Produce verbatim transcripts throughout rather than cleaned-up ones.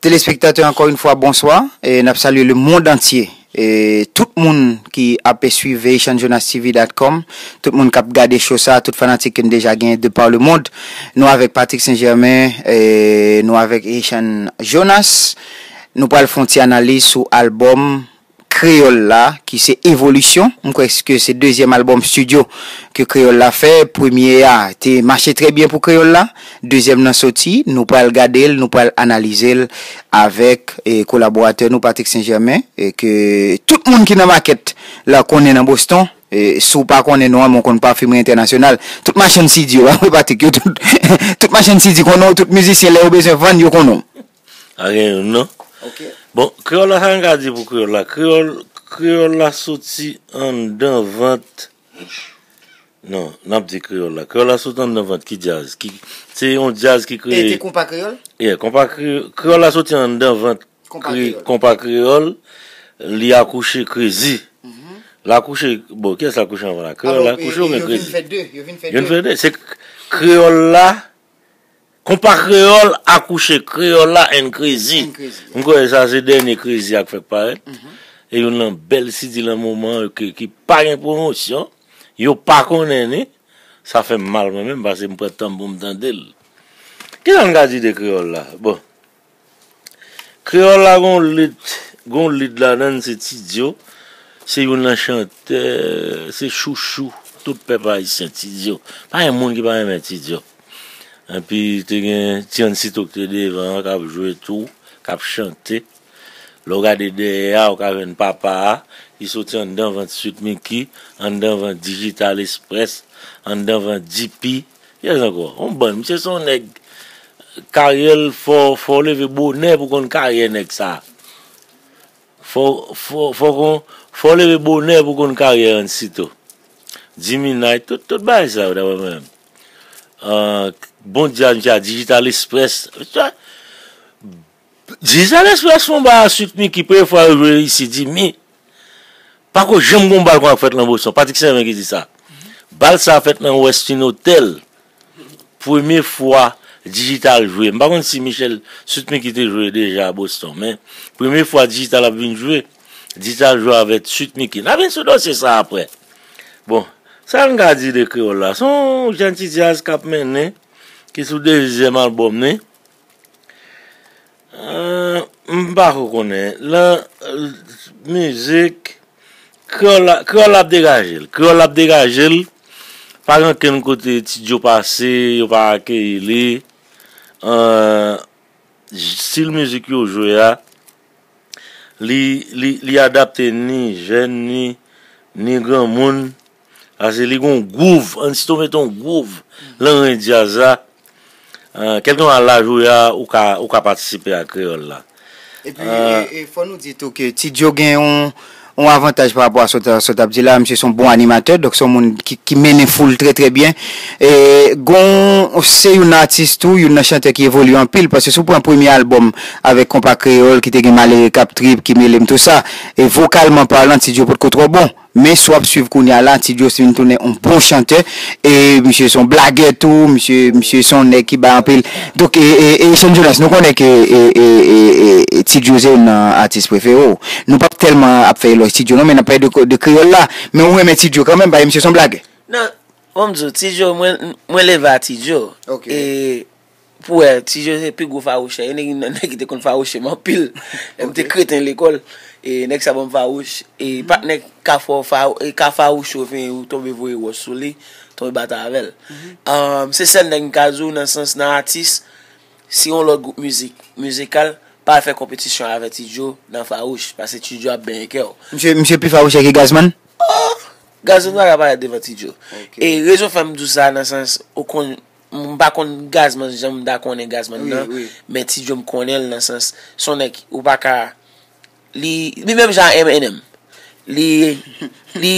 Telespektatè, ankò yon fwa, bonswa. E n ap salye lemonn antye. E tout moun ki ap swiv Haitian Jonas T V dot com, tout moun k ap gade show sa, tout fanatik ke n deja genyen de par le monde. Nou avèk Patrick Saint Germain, e nou avèk Haitian Jonas. Nou pral fè yon ti analiz sou albòm Kreyòl la, ki se Evolisyon. M kwè ke se dezyèm albòm estidyo ke Kreyòl la fè. Premye a te mache trè byen pou Kreyòl la. Dezyèm nan soti, nou pral gade l, nou pral analize l avèk, e, kolaboratè nou, Patrick Saint Germain, e ke tout moun ki nan makèt la konnen nan Boston. E, si w pa konnen non an, men w konn Parfumerie Internationale. Tout machann C D yo, wi, Patrick, yo tout, tout machann C D konnen w, tout mizisyen, lè yo bezwen vann, yo konnen w. A gen youn, non? Ok. Bon, Kreyòl la, sa n ka di pou Kreyòl la? Kreyòl, Kreyòl la soti anndan vant. Non, n ap di Kreyòl la. Kreyòl la soti anndan vant ki djaz? Ki, se yon djaz ki kreye. E te konpa kreyòl? Yeah, konpa kreyòl. Kreyòl la soti anndan vant. Konpa kreyòl. Konpa kreyòl, li akouche Krezi. L akouche, bon, kiyès l akouche anvan la? Kreyòl la akouche oubyen Krezi? Yo vin fè de, yo vin fè de. Yo vin fè de. Se k-, Kreyòl la, Konpa Kreyòl akouche Kreyòl la and Krezi. And Krezi, yeah. M kwè sa se dènye Krezi a k fèk parèt. E youn nan bèl C D nan moman an ki, ki pa gen pwomosyon. Yo pa konnen ni. Sa fè m mal mwen menm, paske m pran tan m pou m tande l. Kisa n ka di de Kreyòl la? Bon. Kreyòl la gon lit, gon lit ladan l, se Ti Djo. Se youn nan chantè, se chouchou tout pèp ayisyen, Ti Djo. Pa gen moun ki pa renmen Ti Djo. Epi te gen Ti Ansito ki te devan an, k ap jwe tou, k ap chante. Lè w gade dèyè a, ou ka jwenn papa a, ki soti anndan vant Sweet Micky, anndan vant Digital Express, anndan vant D P. Kiyès ankò? Yon bann. Misye se yon nèg, karyè l, fò, fò w leve bonè pou konn karyè nèg sa. Fò, fò, fò kon, fò w leve bonè pou konn karyè Ansito. Jimmy Knight, tout, tout bagay sa yo, daprè mwen menm. Ah, bon djaz, misye a Digital Express. Digital Express fè yon bagay a Sweet Micky, premye fwa yo jwe isi, Jimmy. Pako janm gon bal konsa k fèt nan Boston. Patrick Saint Germain ki di sa. Bal sa fèt nan Westin Hotel. Premye fwa Digital jwe. M pa konn si Michel Sweet Micky te jwe deja a Boston, men premye fwa Digital ap vin jwe, Digital jwe avèk Sweet Micky. N a vin sou dosye sa apre. Bon, sa n ka di de Kreyòl la? Se yon jèn ti djaz k ap mennen, ki sou dezyèm albòm li. Ah, m pa ko konnen. Lan, mizik, Kreyòl la, Kreyòl la ap degaje l. Kreyòl la ap degaje l. Pa gen okenn kote Ti Djo pase, yo pa akeyi li. Ah, stil mizik yo jwe a, li, li, li adapte ni jèn, ni, ni granmoun. Paske li gon gwouv, Ansito mete yon gwouv lan ren djaz la. Ah, kèlkeswa laj ou ye a, ou ka, ou ka patisipe a Kreyòl la. Epi, ah, e, e fò nou di tou ke Ti Djo gen yon, yon avantaj pa rapò a sa w t ap di la, misye se yon bon animatè, donk se yon moun ki, ki mennen foul trè, trè byen. E gon, se youn nan atis tou, youn nan chantè ki evolye anpil, paske si w pran premye albòm avèk Konpa Kreyòl, ki te gen Malere k ap trip, ki mele m tou sa, e vokalman palan, Ti Djo potko twò bon. Men si w ap swiv kounye a la, Ti Djo vin tounen yon bon chantè. E misye se yon blagè tou, misye, misye se yon nèg ki bay anpil. Donk, e, e, e Echann Jonas, nou konnen ke, e, e, e, e, e Ti Djo se youn nan atis prefere w. Nou p ap tèlman ap fè elòj Ti Djo non, men n ap pale de, de Kreyòl la. Men ou renmen Ti Djo kanmenm, paske misye se yon blagè. Non, bon, m di w, Ti Djo, mwen, mwen leve a Ti Djo. Ok. E pou wè, Ti Djo se pi gwo fawouchè. E nèg, nèg ki te konn fawouche m anpil. Lè m te kreten lekòl, e nèg sa ban m fawouch. E patnè ka fè w fa-, e ka fawouche w, fen, ou tonbe voye wòch sou li, tonbe batay avè l. Um, se sèl nèg m ka di w nan sans, nan atis, si yon lòt gwoup mizik, mizikal, pa al fè konpetisyon avè Ti Djo nan fawouch, paske Ti Djo ap benyen kè w. Misye, misye pi fawouchè ke Gazman? Oh! Gazman pa ka parèt devan Ti Djo. Ok. E rezon fè m di w sa nan sans, ou konn, m pa konn Gazman jan m ta konnen Gazman nan, wi, men Ti Djo m konnen l nan sans, se yon nèg ou pa ka, li, li menm jan a Eminem. Li, li,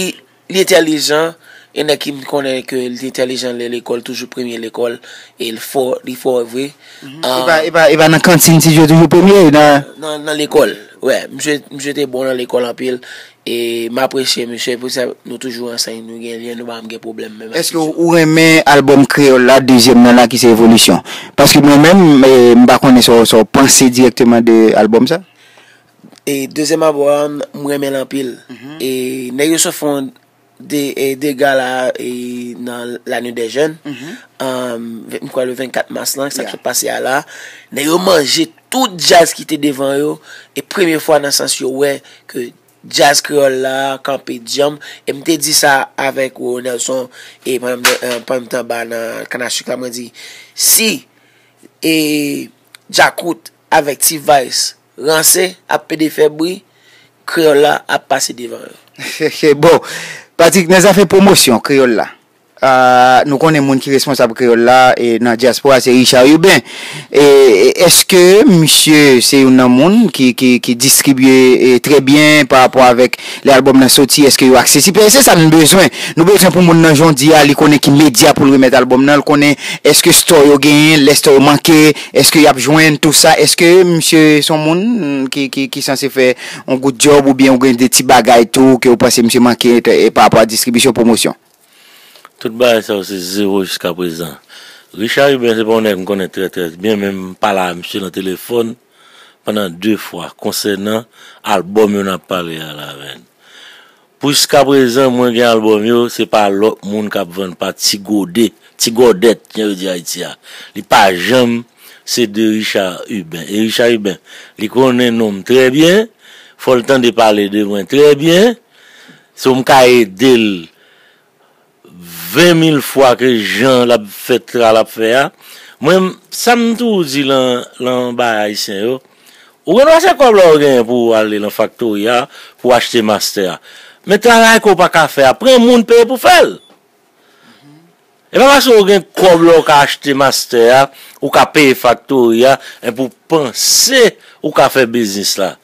li entèlijan, e nèg ki m konnen ke li entèlijan lè lekòl, toujou premye lekòl, e l fò, li fò vre. Mhm. Ah, e pa, e pa, e pa nan kantin Ti Djo toujou premye, nan nan, nan lekòl, wè. Misye, misye te bon nan lekòl anpil. E m apresye misye, pou sa nou toujou ansanm, nou gen lyen, nou pa janm gen pwoblèm menm ak misye. Èske ou renmen albòm kreyòl la, dezyèm nan la ki se Evolisyon? Paske mwen menm, e, m pa konnen sa w sa w panse dirèkteman de albòm sa. E dezyèm albòm, m renmen l anpil. E nèg yo sot fè yon de, e, dega la, e, nan L'année des jeunes. Um, m kwè le vennkat mas lan, sa k sot pase a la. Nèg yo manje tout djaz ki te devan yo. E premye fwa nan sans yo wè ke djaz kreyòl la kanpe djanm. E m te di sa avèk Roro Nelson e pandan m te, e, pandan m te anba nan Kanasik la, mwen di, si e Djakout avèk T-Vice ranse ap pede fè bri, kreyòl la ap pase devan yo. Bon, Patrick, nan zafè pwomosyon kreyòl la, ah, nou konnen moun ki responsab kreyòl la e nan dyaspora se Richard Urbain. E, e èske misye se youn nan moun ki, ki, ki distribye e, trè byen pa rapò avèk lè albòm nan soti? Èske yo aksesib? E se sa n bezwen. Nou bezwen pou moun nan jan w di a, li konnen ki medya pou l remèt albòm nan, l konnen èske store yo genyen, lè store yo manke, èske y ap jwenn tou sa? Èske misye se yon moun ki, ki, ki sanse fè yon good job oubyen ou gen de ti bagay tou ke w panse misye manke e, pa rapò a distribisyon, pwomosyon? Tout bagay sa yo se zewo jiskaprezan. Richard Urbain se pa yon nèg m konnen trè trè byen, men m pale a misye nan telefòn pandan de fwa konsènan albòm yo n ap pale a la avè n. Pou jiskaprezan, mwen gen albòm yo, se pa lòt moun k ap vann pa Ti Gode, Ti Gòdèt, jan yo di Ayiti a. Li pa janm se de Richard Urbain. E Richard Urbain, li konnen non m trè byen, fò l tande pale de mwen trè byen, so m ka ede l ven mil fwa ke jan l ap fè tra l ap fè a. Mwen, sa m toujou di lan, lan bagay ayisyen yo, ou gen dwa se kòb la ou genyen pou w ale lan faktori a, pou w achte mastè a. Men travay ke w pa ka fè a, pran moun peye pou fè l. E pa paske w gen kòb la ou ka achte mastè a, ou ka peye faktori a, epi w panse ou ka fè biznis la.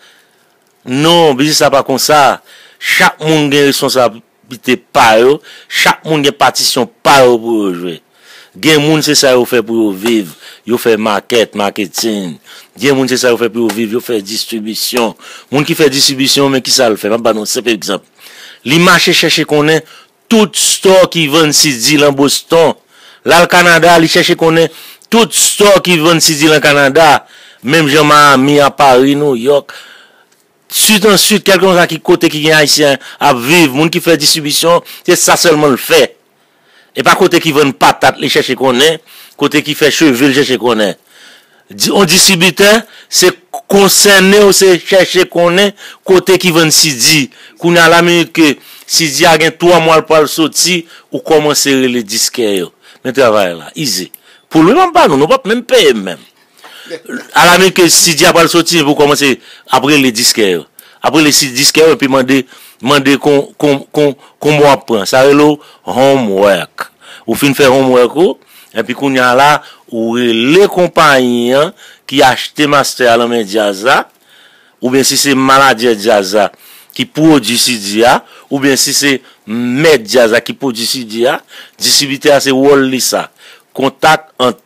Non, biznis la pa konsa. Chak moun gen responsabilite pa yo, chak moun gen patisyon pa yo pou yo jwe. Gen moun se sa yo fè pou yo viv, yo fè makèt, maketin. Gen moun se sa yo fè pou yo viv, yo fè distribisyon. Moun ki fè distribisyon, men kisa l fè? M ap ba nou yon senp egzanp. Li mache chèche konnen tout store ki vann C D lan Boston. L al Kanada, li chèche konnen tout store ki vann C D lan Kanada. Menm jan Miami, a Paris, New York. Swit answit, kèlkanswa ki kote ki gen Ayisyen ap viv, moun ki fè distribisyon, se sa sèlman l fè. E pa kote ki vann patat li chèche konnen, kote ki fè cheve l chèche konnen. Di, yon distribitè, se konsène w, se chèche konnen kote ki vann C D. Kounye a, la minit ke C D a gen twa mwa l pral soti, ou kòmanse rele diskè yo. Men travay la, izi. Pou li, m ap ba nou, nou p ap menm peye m menm. A la minit ke C D a pral soti, epi w kòmanse ap rele diskè yo. Ap rele si diskè yo, epi mande, mande kon, kon, kon, konbyen w ap pran. Sa rele w homework. Ou fin fè homework ou, epi kounye a la, ou rele konpayi an ki achte mastè a lan men djaz la, oubyen si se manager djaz la ki pwodui C D a, oubyen si se mèt djaz la ki pwodui C D a, distribitè a se wòl li sa. Kontak ant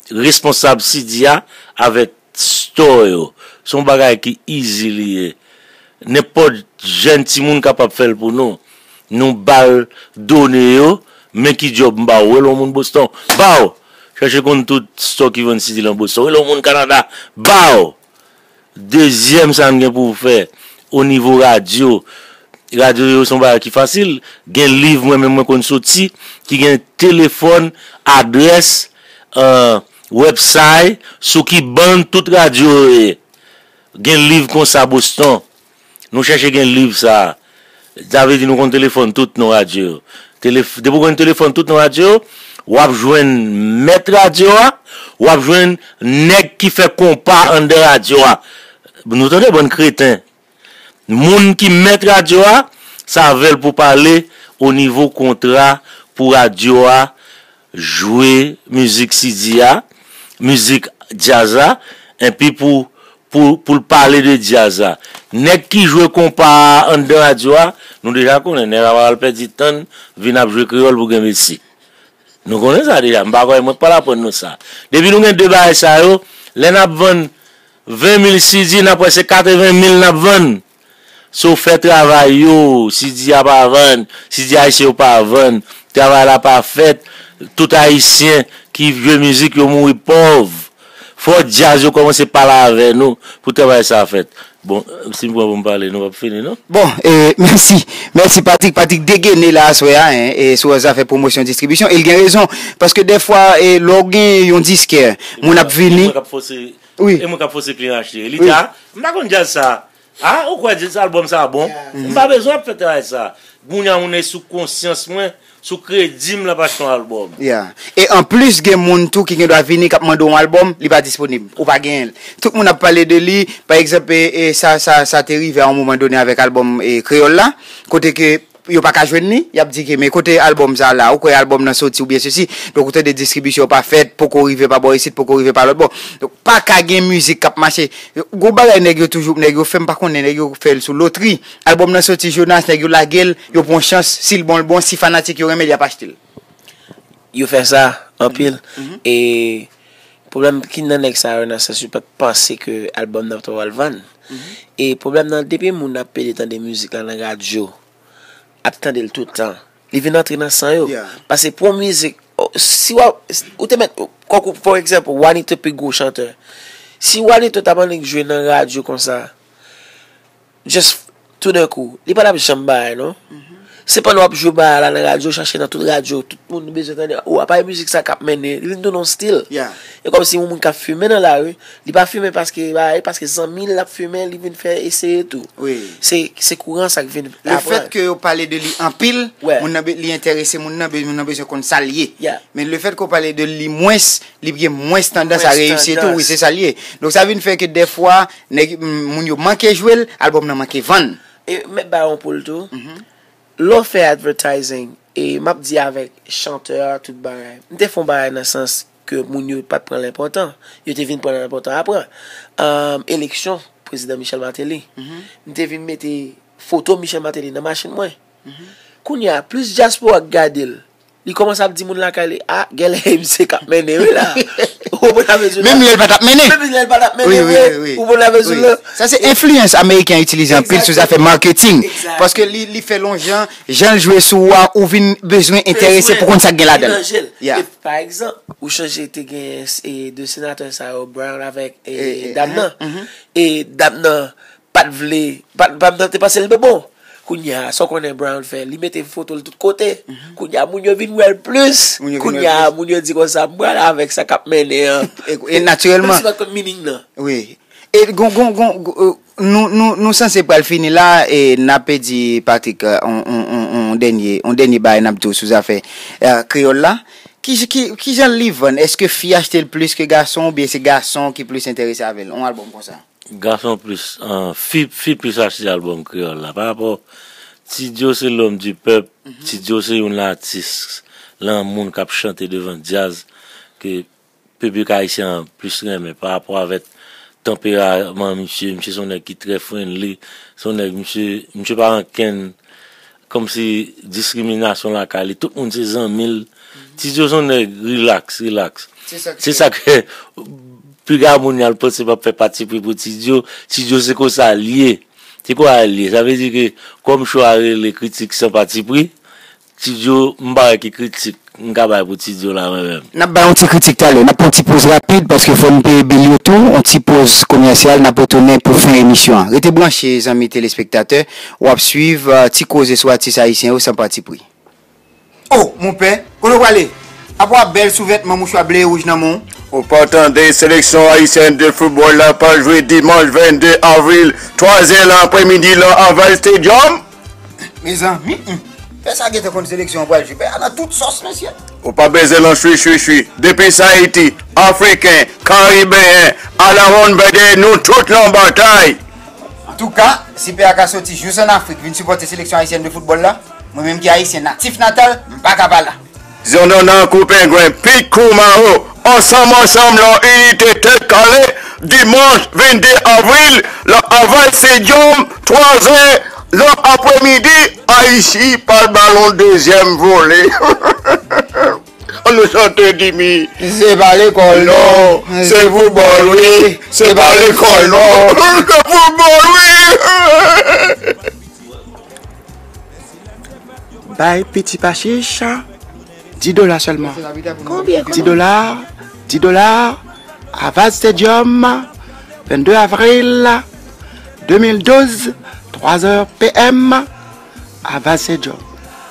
responsab C D a avèk store yo. Se yon bagay ki easy li ye. Nenpòt jèn timoun kapab fè l pou nou. Nou ba l done yo, men ki djòb m ba w, rele yon moun Boston, ba w! Chèche konn tout store ki vann C D lan Boston, rele yon moun Kanada, ba w! Dezyèm sa n gen pou fè, o nivo radyo, radyo yo se yon bagay ki fasil, gen liv mwen menm mwen konn soti, ki gen telefòn, adrès, website, sou ki bann tout radyo yo ye. Gen liv konsa Boston. Nou chèche gen liv sa. Sa vle di nou konn telefòn tout non radyo yo. Telef, depi w konn telefòn tout non radyo yo, w ap jwenn mèt radyo a, w ap jwenn nèg ki fè konpa anndan radyo a. Nou tande bann kreten. Moun ki mèt radyo a, sa avè l pou pale o nivo kontra pou radyo a jwe mizik C D a, mizik djaz la, enpi pou, pou, pou l pale de djaz la. Nèg ki jwe konpa a anndan radyo a, nou deja konnen, nèg la pa pral pèdi tan vin ap jwe kreyòl pou gen mesi. Nou konnen sa deja, m pa kwè mwen k pral aprann nou sa. Depi nou gen de bagay sa yo, lè n ap vann ven mil C D, n ap wè se katreven mil n ap vann. Si w fè travay yo, si di a pa vann, si di ayisyen yo pa vann, travay la pa fèt, tout ayisyen ki jwe mizik yo mouri pòv. Fò djaz yo kòmanse pale avè nou pou travay sa fèt. Bon, si m pran pou m pale, nou p ap fini, non? Bon, e, mèsi. Mèsi, Patrick. Patrick degene la aswè a, en, e sou zafè pwomosyon, distribisyon. E l gen rezon. Paske dèfwa, e, lè w gen yon diskè, moun ap vini. E mwen k ap fòse, wi, e mwen k ap fòse kliyan achte. Li di, a, m pa konn djaz sa. A, ou kwè di albòm sa bon? M pa bezwen ap fè travay sa. Kounye a moun e sou konsyans mwen, sou kredi m l ap achte yon albòm. Yeah. E anplis, gen moun tou ki gen dwa vini k ap mande yon albòm, li pa disponib. Ou pa genyen l. Tout moun ap pale de li. Pa egzanp, e, e, sa, sa, sa te rive a yon moman done avèk albòm, e, Kreyòl la, kote ke yo pa ka jwenn li, y ap di ke, men kote albòm sa la, ou kwè albòm nan soti oubyen sesi. Donk, ou tande distribisyon pa fèt, poko rive pa bò isit, poko rive pa lòt bò. Donk, pa ka gen mizik k ap mache. Gwo bagay nèg yo toujou, nèg yo fè, m pa konnen, nèg yo fè l sou lotri. Albòm nan soti, Jonas, nèg yo lage l, yo pran chans, si l bon, l bon, si fanatik yo renmen l, y ap achte l. Yo fè sa anpil. E pwoblèm ki nan nèg sa yo, nan sans yo pa t panse ke albòm nan t ap vann. E pwoblèm nan, depi moun ap pede tande mizik la nan radyo, ap tande l tout tan, li vin antre nan san yo. Yeah. Paske pou yon mizik, o, si w ap, ou te mèt, kòk, for example, Wanito pi gwo chantè. Si Wanito t ap annik jwe nan radyo konsa, just toudenkou, li pa t ap janm bay, non. Se pandan w ap jwe bagay la nan radyo, chache nan tout radyo, tout moun bezwen tande, o, apa e mizik sa k ap mennen, li vin tounen yon stil. Yeah. E kòmsi yon moun k ap fimen nan lari, li pa fimen paske, bay, paske zanmi l ap fimen, li vin fè eseye tou. Wi. Se, se kouran sa k vin apre. Le fèt ke yo pale de li anpil, moun nan be-, li enterese moun nan, be-, moun nan bezwen konn sa l ye. Yeah. Men le fèt ke w pale de li mwens, li gen mwens tandans a reyisi tou, wi, se sa l ye. Donk sa vin fè ke dèfwa, nèg, m, moun yo manke jwe l, albòm nan manke vann. E m mèt ba yon poul tou. Lè w fè advertising, e m ap di avèk chantè a, tout bagay. M te fè yon bagay nan sans ke moun yo pa t pran l enpòtan. Yo te vin pran l enpòtan apre. Anm, eleksyon prezidan Michel Martelly. M te vin mete foto Michel Martelly nan machin mwen. Kounye a, plis dyaspora k gade l, li kòmanse ap di moun lakay li, a, genlè e misye k ap mennen wi la. Ou konprann sa m vle di w la? Menm lè l pa t ap mennen. Menm lè l pa t ap mennen vre. Ou konprann sa m vle di w la? Sa se enfliyans ameriken an itilize anpil sou zafè maketing. Paske li, li fè l yon jan, jan l jwe sou ou a, ou vin bezwen enterese pou konn sa k gen ladan l. Yeah. E pa egzanp, ou chanje te gen, e, de senatè sa yo, Brown avèk, e, dam nan. E dam nan pa t vle, pa, pa t te panse l te bon. Kounye a, sa w konnen Brown fè, li mete foto l tout kote. Kounye a, moun yo vin wè l plis. Kounye a, moun yo di konsa, m pral avèk sa k ap mennen an. E, e natirèlman. Menm si pa t konn meaning nan. Wi. E gon, gon, gon, gon, e, nou, nou, nou sanse pral fini la, e n ap pedi Patrick, e, on, on, on, on dènye, on dènye bagay n ap di w sou zafè, e, kreyòl la. Ki, ki, kijan li vann? Èske fi achte l plis ke gason, oubyen se gason ki plis enterese avè l? On albòm konsa. Gason plis, an, fi, fi plis achte albòm kreyòl la. Pa rapò, Ti Djo se l'homme du peuple, Ti Djo se youn nan atis, lan moun k ap chante devan djaz ke piblik ayisyen an plis renmen pa rapò avèk tanperaman misye. Misye se yon nèg ki trè friendly, se yon nèg, misye, misye pa ankenn kòmsi diskriminasyon lakay li. Tout moun se zanmi l. Ti Djo se yon nèg rilaks, rilaks. Se sa k fè piga moun y al panse m ap fè patipri pou Ti Djo. Ti Djo se konsa l ye. Se konsa l ye. Sa vle di ke kòm show a rele Kritik san patipri, Ti Djo, m pa wè ki kritik m ka bay pou Ti Djo la, mwen menm. N ap bay yon ti kritik talè. N ap pran yon ti poz rapid paske fò n peye bil yo tou. Yon ti poz komèsyal, n ap retounen pou fen emisyon an. Rete branche, zanmi telespektatè. W ap swiv, e, ti koze sou atis ayisyen yo san patipri. O, monpè, kote w prale? Apa w ap bèl sou vètman mouchwa ble e wouj nan men w? Ou pa tande seleksyon ayisyèn de foutbòl la pral jwe dimanch vennde avril, twa zè nan aprèmidi lan Aval Stadium? Mezanmi, hmm. Fè sa gentan konn seleksyon an pral jwe. Pè a nan tout sòs, mesye. Ou pa bezwen lan chwi, chwi, chwi. Depi s Ayiti, Afriken, Karibeyen, a la wonn bèdè, nou tout lan batay. Antouka, si pè a ka soti jous ann Afrik vin sipòte seleksyon ayisyèn de foutbòl la, mwen menm ki ayisyen natif natal, m pa ka pa la. Zonnonnan kou pengwen, pik kou mawo, ansanm ansanm lan inite tèt kale, dimanch vennde avril, lan Aval Stadium, twa zè, lan aprèmidi, Ayiti pral ba l yon dezyèm vole. nou chante Dimi. Se pa lekòl non, se foutbòl wi. Se pa lekòl non, se foutbòl wi. Bay piti pa chich dis dola sèlman. Dis dola, dis dola. Avad Stadium, vennde avril de mil douz, twa zè P M. Avad Stadium.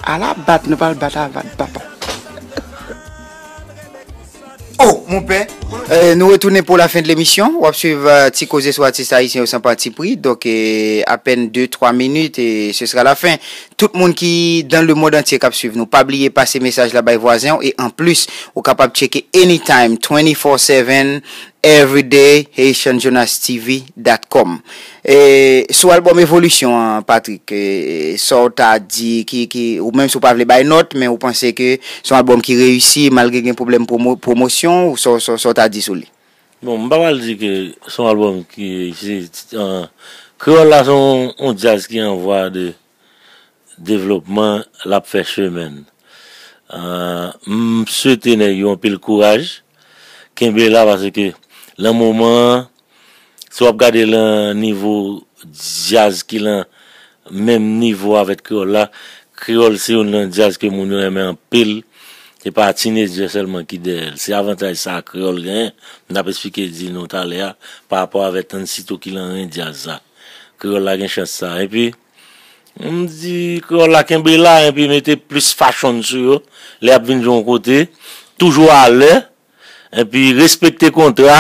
Ala bat nou pral bat Avad, papa. Oh, mon pè. Euh, nou retounen pou la fen de lemisyon. W ap swiv euh, ti koze sou atis ayisyen yo san pati pri. Donk, euh, apèn de twa minit e ce sera la fin. Tout moun ki dans le monde entier k ap swiv nou, pa bliye pase mesaj la bay vwazen w. E anplis, ou kapab tcheke anytime, twenty-four seven, everyday, Haitian Jonas T V dot com. E, sou albòm Evolisyon an, Patrick, e, sa w ta di, ki, ki, ou menm si w pa vle bay nòt, men ou panse ke se yon albòm ki reyisi malgre gen pwoblèm pwomo, pwomosyon, ou sa, sa, sa w ta di sou li? Bon, m pa pral di ke se yon albòm ki reyisi. Kreyòl la se yon, yon djaz ki an vwa de devlopman, l ap fè chemen l. M swete nèg yo anpil kouraj. Kenbe la, paske lan moman an, si w ap gade lan nivo djaz ki lan menm nivo avèk kreyòl la, kreyòl se youn nan djaz ke moun yo renmen anpil. Se pa tinedjè sèlman ki dèyè l. Se avantaj sa a kreyòl genyen. M t ap esplike di nou talè a, pa rapò avèk tann sito ki lan ren djaz la. Kreyòl la gen chans sa. Epi, m di kreyòl la kenbe la, epi mete plis fachonn sou yo. Lè y ap vin jwe yon kote, toujou alè, epi respekte kontra.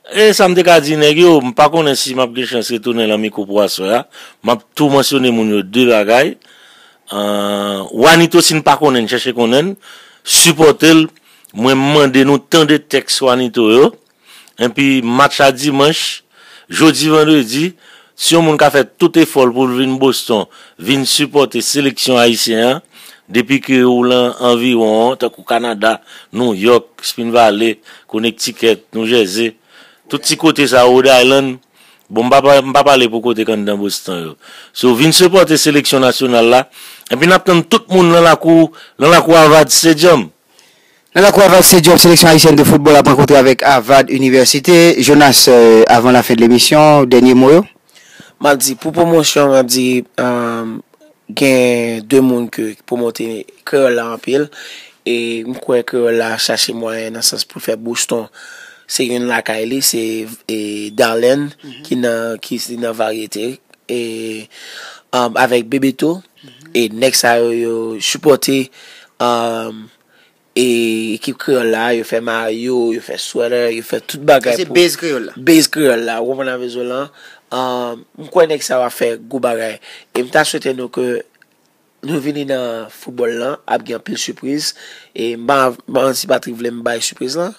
E sa m te ka di nèg yo, m pa konnen si m ap gen chans retounen lan mikwo pou aswè a. M ap tou mansyone moun yo de bagay. Wanito, si n pa konnen n, chèche konnen n, sipòte l. Mwen, m mande nou tande tèks Wanito yo. Epi match a dimanch, jodi vandredi, si yon moun ka fè tout efò l pou l vin Boston, vin sipòte seleksyon ayisyen an, depi ke ou lan anviwon an, tankou Kanada, Nouyòk, Spring Valley, Connecticut, New Jersey, tout ti kote sa, Rhode Island, bon, m pa, pa- m pa pale pou kote k anndan Boston yo. So, vin sipòte seleksyon nasyonal la, epi n ap tann tout moun lan lakou, lan lakou Harvard Stadium. Nan lakou Avad Stadium, seleksyon ayisyèn de foutbòl ap rankontre avèk Avad Université. Jonas, euh, avan lafen de lemisyon, dènye mo yo? M ap di, pou pwomosyon, m ap di, um, gen de moun ke pwomote kreyòl la anpil. E m kwè kreyòl la chache mwayen nan sans pou l fè Boston. Se youn lakay li, se e, Darlene ki nan, ki se nan varyete. E um, avèk Bebeto. E nèg sa yo, yo sipòte um, e ekip kreyòl la, yo fè mayo, yo fè sweater, yo fè tout bagay. Se pou base kreyòl la. Base kreyòl la, ou konprann sa m vle di w lan? Um, m kwè nèg sa yo ap fè gwo bagay. E m ta swete nou ke nou vini nan foutbòl lan, ap gen anpil sipriz. E m pa, m pa si Patrick vle m bay sipriz lan.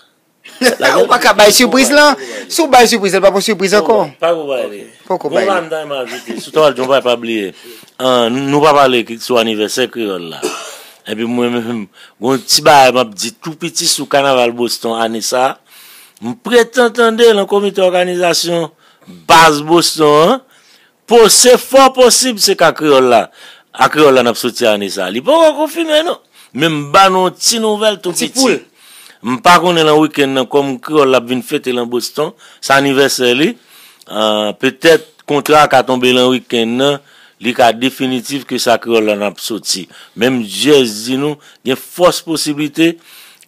Ou pa ka bay sipriz lan. Si w bay sipriz lan, pa pou sipriz ankò. Pa pou bay li. Poko bay li. Bon, m ta renmen ajoute, sou twa l, John, pa, pa bliye. An, nou pa pale ki- sou anivèsè kreyòl la. Epi mwen menm, gon ti bagay m ap di tou piti sou kanaval Boston ane sa. M pretan tande lan komite òganizasyon baz Boston an, po- se fò posib se ka kreyòl la, a kreyòl la n ap soti ane sa. Li poko konfime non. Men m ba nou yon ti nouvèl tou piti. M pa konnen lan wikenn nan kòm kreyòl la ap vin fete lan Boston, se anivèsè li. Ah, petèt kontra a ka tonbe lan wikenn nan, li ka definitif ke sa kreyòl la n ap soti. Men m just di nou, gen fòs posiblite,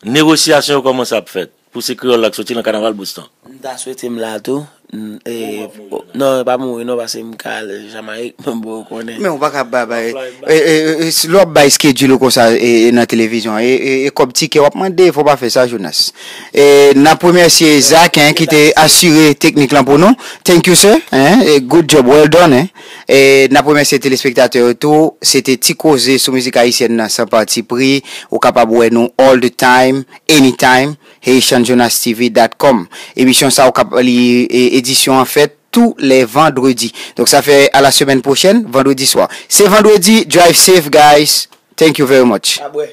negosyasyon yo kòmanse ap fèt pou se kreyòl la k soti lan kanaval Boston. M ta swete m la tou. N- e, non, pa mouri non, paske m ka al Jamayik, men bon, ou konnen. Men ou pa ka ba- bay. E, e, e, e, lè w ap bay schedule ou konsa e, e, nan televizyon, e, e, e kòb tikè w ap mande, fò w pa fè sa, Jonas. E, n ap remèsye Zak, hein, ki te asire teknik lan pou nou. Thank you, sir. Hein? E, good job, well done, hein? E, n ap remèsye telespektatè yo tou. Se te Ti Koze sou mizik ayisyèn nan, san pati pri. Ou kapab wè nou all the time, anytime. Haitian Jonas T V dot com. Emisyon sa ou kap li e, edisyon an fèt tou lè vandredi. Donk sa fè à la semaine prochaine, vandredi swa. Se vandredi, drive safe, guys. Thank you very much. Abwè.